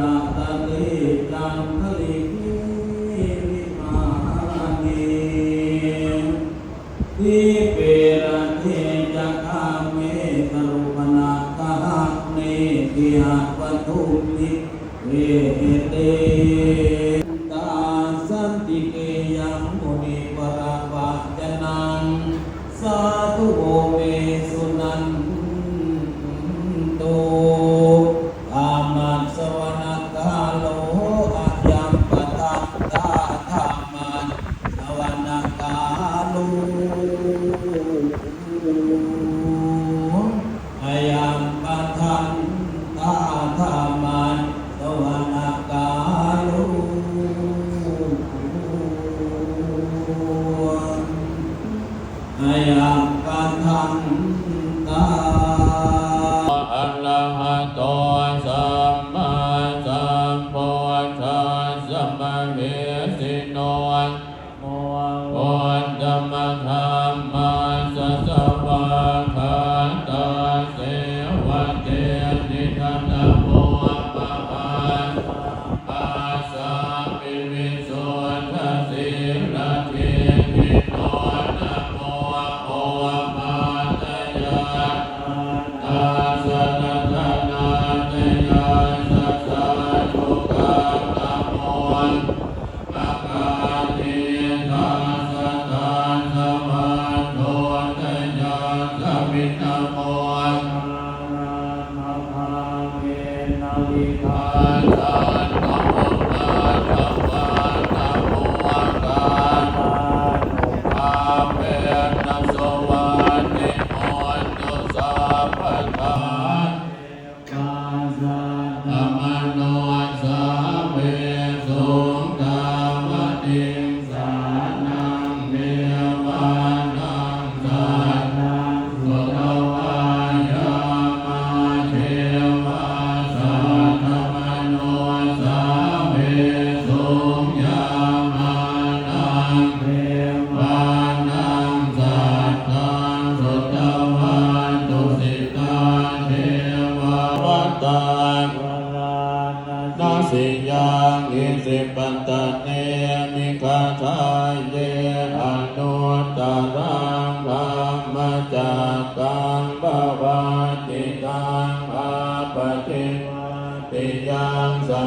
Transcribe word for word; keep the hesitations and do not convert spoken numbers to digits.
Tadiddaṃ kaliṅgī vimāne, dīpe raṭṭhe ca gāme taruvanagahane gehavatthumhi khette, tā santike yaṃ munivaravacanaṃ sādhavo me suṇantu. Dhammassavanakālo ayambhadantā, dhammassavanakālo ayambhadantā, dhammassavanakālo ayambhadantā. Arahato sammāsambuddhassa mahesino, namo uttamadhammassa svākkhātasseva tenidha, namo mahāsaṅghassāpi visuddhasīladiṭṭhino, namo omātyāraddhassa ratanattayassa sādhukaṃ, namo omakātītassa tassa vatthuttayassapi, namo bhāvena vidhātanto bhagavā, namo kāyānubhāvena suvatthi hotu sabbadā. Devamanussāvesuṃ tāvatiṃsānaṃ devānaṃ saddaṃ sutvā yāmā devā saddamanussāvesuṃ. Yāmānaṃ devānaṃ saddaṃ sutvā tusitā devā vatā Bārāṇasiyaṃ isipatane migadāye